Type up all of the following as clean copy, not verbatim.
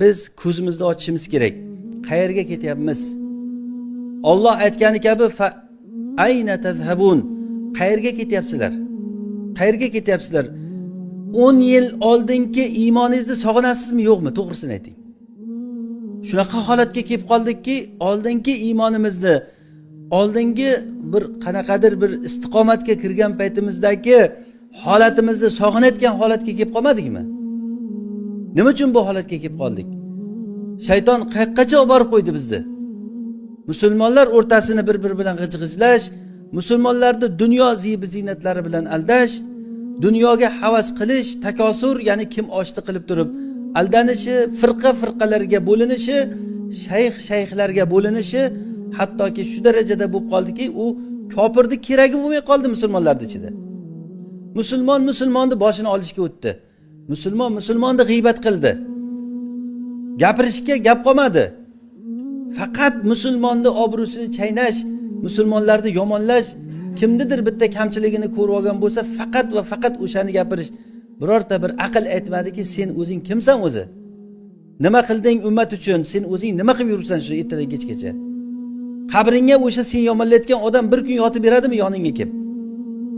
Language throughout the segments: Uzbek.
Biz ko'zimizni ochishimiz kerak. Qayerga ketyapmiz? Olloh aytgani kabi fa ayna tazhabun? Qayerga ketyapsizlar? Qayerga ketyapsizlar? 10 yil oldingi iymoningizni sog'inasizmi, yo'qmi? To'g'risini ayting. Shunaqa holatga kelib qoldikki, oldingi iymonimizni, oldingi bir qanaqadir bir istiqomatga kirgan paytimizdagi holatimizni sog'inayotgan holatga kelib qolmadikmi? Nima uchun bu holatga kelib qoldik? Shayton qayoqqacha olib borib qo'ydi bizni? Musulmonlar o'rtasini bir-biri bilan g'ij-g'ijlash, musulmonlarni dunyo zibi ziynatlari bilan aldash, dunyoga havas qilish, takosur, ya'ni kim oshdi qilib turib aldanishi, firqa-firqalarga bo'linishi, shayx-shayxlarga bo'linishi, hattoki shu darajada bo'lib qoldiki, u kofirning keragi bo'lmay qoldi musulmonlarning ichida. Musulmon musulmonni boshini olishga o'tdi. Musulmon musulmonni g'iybat qildi. Gapirishga gap qolmadi. Faqat musulmonni obro'sini chaynash, musulmonlarni yomonlash, kimnidir bitta kamchiligini ko'rib olgan bo'lsa, faqat va faqat o'shani gapirish. Birorta bir aql aytmadiki, sen o'zing kimsan o'zi? Nima qilding ummat uchun? Sen o'zing nima qilib yuribsan shu ertadan kechgacha? Qabringga o'sha sen yomonlayotgan odam bir kun yotib beradimi yoningga kelib?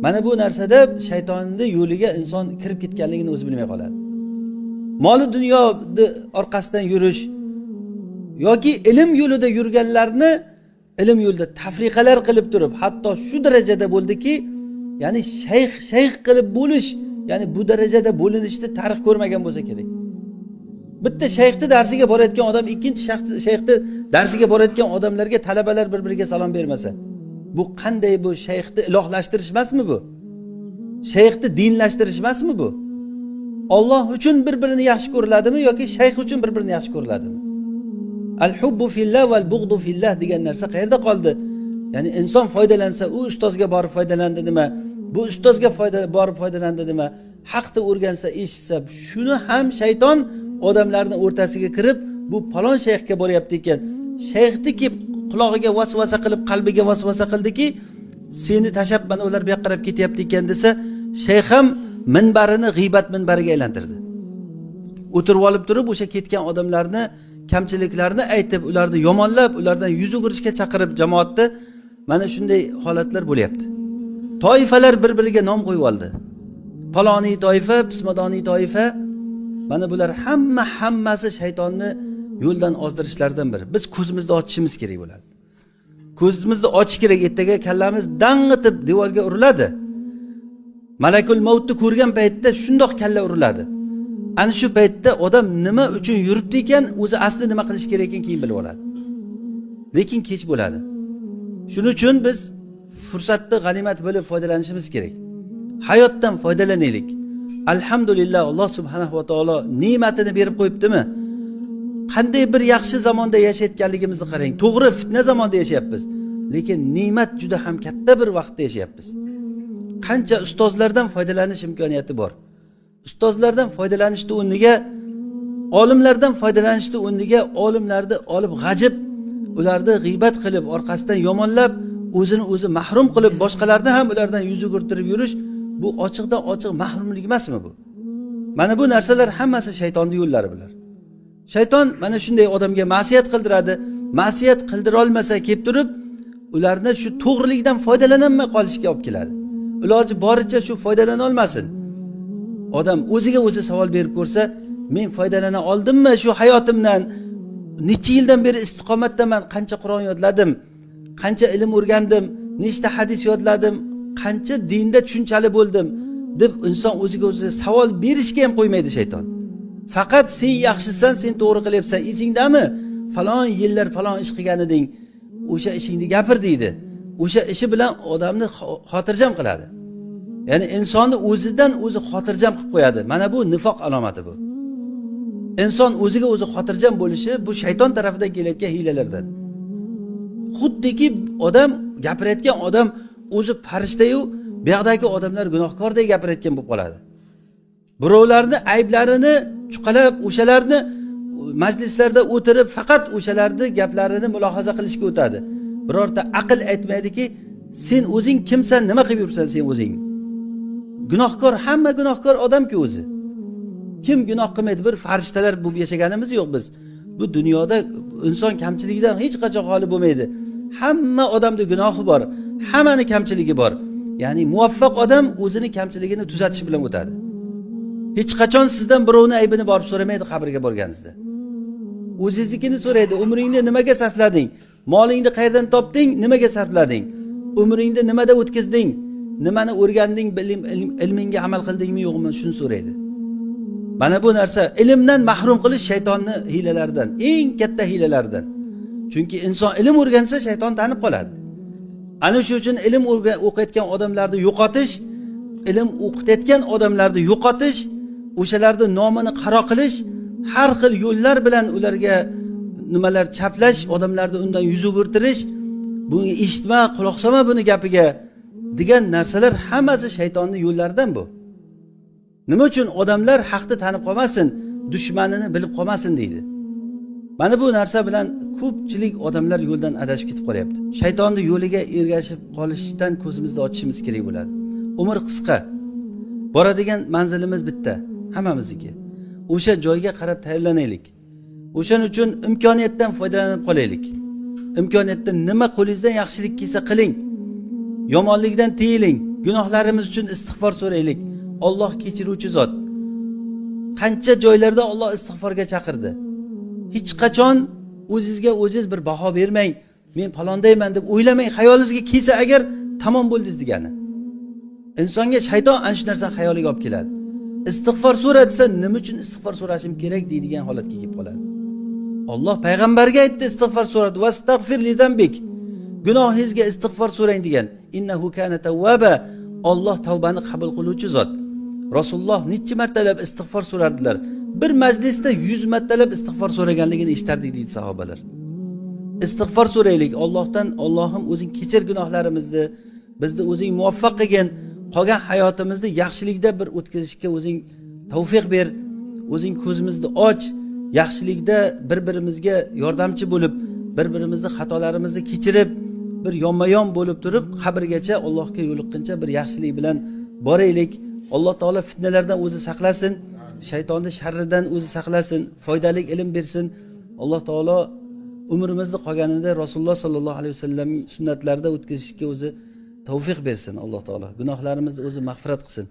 Mana bu narsada shaytonning yo'liga inson kirib ketganligini o'zi bilmay qoladi. Moli dunyoni orqasidan yurish yoki ilm yo'lida yurganlarni ilm yo'lida tafriqalar qilib turib, hatto shu darajada bo'ldiki, ya'ni shayx shayx qilib bo'lish, ya'ni bu darajada bo'linishni tarix ko'rmagan bo'lsa kerak. Bitta shayxni darsiga borayotgan odam ikkinchi shayxni darsiga borayotgan odamlarga talabalar bir-biriga salom bermasa, bu qanday, bu shayxni ilohlashtirish emasmi bu? Shayxni dinlashtirish emasmi bu? Alloh uchun bir-birini yaxshi ko'riladimi yoki shayx uchun bir-birini yaxshi ko'riladimi? Al-hubbu fillah val bughdu fillah degan narsa qayerda qoldi? Ya'ni inson foydalansa, u ustozga borib foydalandi nima, bu ustozga borib foydalandi nima, haqni o'rgansa, eshitsa, shuni ham shayton odamlarning o'rtasiga kirib, bu falon shayxga boryapti ekan. Shayxni kelib qulog'iga vasvasa qilib, qalbiga vasvasa qildiki, seni tashab mana ular bu yoqqa qarab ketyapti ekan desa, shayx ham minbarini g'iybat minbariga aylantirdi. O'tirib olib turib o'sha ketgan odamlarni kamchiliklarini aytib, ularni yomonlab, ulardan yuz o'girishga chaqirib jamoatni, mana shunday holatlar bo'lyapti. Toifalar bir-biriga nom qo'yib oldi. Faloniy toifa, pismadoniy toifa, mana bular hammasi shaytonni yo'ldan ozdirishlardan biri. Biz ko'zimizni ochishimiz kerak bo'ladi. Ko'zimizni ochish kerak, ertaga kallamiz dang'itib devorga uriladi. Malakul mavtni ko'rgan paytda shundoq kalla uriladi. Ana shu paytda odam nima uchun yuribdi ekan, o'zi asli nima qilish kerak ekan keyin bilib oladi. Lekin kech bo'ladi. Shuning uchun biz fursatni g'animat bilib foydalanishimiz kerak. Hayotdan foydalanaylik. Alhamdulillah, Alloh subhanahu va taolo ne'matini berib qo'yibdimi? Qanday bir yaxshi zamonda yashayotganligimizni qarang. To'g'ri, fitna zamonda yashayapmiz, lekin ne'mat juda ham katta bir vaqtda yashayapmiz. Qancha ustozlardan foydalanish imkoniyati bor. Ustozlardan foydalanishni o'rniga, olimlardan foydalanishni o'rniga olimlarni olib g'ajib, ularni g'iybat qilib, orqasidan yomonlab, o'zini o'zi mahrum qilib, boshqalarni ham ulardan yuz o'girtirib yurish, bu ochiqdan ochiq mahrumlik emasmi bu? Mana bu narsalar hammasi shaytonning yo'llari bular. Shayton mana shunday odamga ma'siyat qildiradi. Ma'siyat qildira olmasa kelib turib, ularni shu to'g'rilikdan foydalanolmay qolishga olib keladi. Iloji boricha shu foydalana olmasin. Odam o'ziga o'zi savol berib ko'rsa, men foydalana oldimmi shu hayotimdan? Necha yildan beri istiqomatdaman, qancha Qur'on yodladim, qancha ilm o'rgandim, nechta hadis yodladim, qancha dinda tushunchali bo'ldim deb inson o'ziga o'zi savol berishga ham qo'ymaydi shayton. Faqat sen yaxshisan, sen to'g'ri qilyapsan, esingdami? Falon yillar falon ish qilgan eding, o'sha ishingni gapir deydi. O'sha ishi bilan odamni xotirjam qiladi. Ya'ni insonni o'zidan o'zi xotirjam qilib qo'yadi. Mana bu nifoq alomati bu. Inson o'ziga o'zi xotirjam bo'lishi bu shayton tarafidan kelayotgan hiylalardan. Xuddiki odam gapirayotgan odam o'zi farishta-yu, bu yoqdagi odamlar gunohkordek gapirayotgan bo'lib qoladi. Birovlarni ayblarini chuqalab, o'shalarni majlislarda o'tirib faqat o'shalarni gaplarini mulohaza qilishga o'tadi. Birorta aql aytmaydiki, sen o'zing kimsan, nima qilib yuribsan sen o'zing? Gunohkor, hamma gunohkor odamki o'zi. Kim gunoh qilmaydi? Bir farishtalar bo'lib yashaganimiz yo'q biz. Bu dunyoda inson kamchiligidan hech qachon xoli bo'lmaydi. Hamma odamda gunohi bor, hammani kamchiligi bor. Ya'ni muvaffaq odam o'zini kamchiligini tuzatish bilan o'tadi. Hech qachon sizdan birovni aybini borib so'ramaydi qabrga borganingizda. O'zingiznikini so'raydi. Umringni nimaga sarflading? Molingni qayerdan topding? Nimaga sarflading? Umringni nimada o'tkazding? Nimani o'rganding? Ilmingga amal qildingmi yo'qmi? Shuni so'raydi. Mana bu narsa ilmdan mahrum qilish shaytonni hiylalaridan, eng katta hiylalaridan. Chunki inson ilm o'rgansa shayton tanib qoladi. Ana shu uchun ilm o'qiyotgan odamlarni yo'qotish, ilm o'qitayotgan odamlarni yo'qotish, o'shalarni nomini qaro qilish, har xil yo'llar bilan ularga nimalar chaplash, odamlarni undan yuz o'girtirish, bunga eshitma, quloq solma buni gapiga degan narsalar hammasi shaytonning yo'llaridan bu. Nima uchun odamlar haqni tanib qolmasin, dushmanini bilib qolmasin deydi. Mana bu narsa bilan ko'pchilik odamlar yo'ldan adashib ketib qolyapti. Shaytonning yo'liga ergashib qolishdan ko'zimizni ochishimiz kerak bo'ladi. Umr qisqa. Boradigan manzilimiz bitta, hammamizniki. O'sha joyga qarab tayyorlanaylik. O'shaning uchun imkoniyatdan foydalanib qolaylik. Imkoniyatdan nima qo'lingizdan yaxshilik kelsa qiling. Yomonlikdan tiyiling. Gunohlarimiz uchun istig'for so'raylik. Alloh kechiruvchi zot. Qancha joylarda Alloh istig'forga chaqirdi. Hech qachon o'zingizga o'zingiz bir baho bermang. Men falondayman deb o'ylamang. Xayolingizga kelsa agar tamom bo'ldingiz degani. Insonga shayton ana shu narsa xayoliga olib keladi. Istig'for so'ra desa, nima uchun istig'for so'rashim kerak deydigan holatga kelib qoladi. Alloh payg'ambarga aytdi istig'for so'radi. Vastag'fir li zambik. Gunohingizga istig'for so'rang degan. Innahu kana tawwaba. Alloh tavbani qabul qiluvchi zot. Rasululloh necha martalab istig'for so'rardilar. Bir majlisda 100 martalab istig'for so'raganligini eshitardik deydi sahobalar. Istig'for so'raylik Allohdan. Allohim o'zing kechir gunohlarimizni, bizni o'zing muvaffaq qilgin, qolgan hayotimizni yaxshilikda bir o'tkazishga o'zing tavfiq ber, o'zing ko'zimizni och, yaxshilikda bir-birimizga yordamchi bo'lib, bir-birimizni xatolarimizni kechirib, bir yonma-yon bo'lib turib, qabrgacha Allohga yo'liqquncha bir yaxshilik bilan boraylik. Alloh taolo fitnalardan o'zi saqlasin, shaytonning sharridan o'zi saqlasin, foydali ilm bersin. Alloh taolo umrimizni qolganida Rasululloh sallallohu alayhi vasallam sunnatlarida o'tkazishga o'zi tavfiq bersin. Alloh taolo gunohlarimizni o'zi mag'firat qilsin.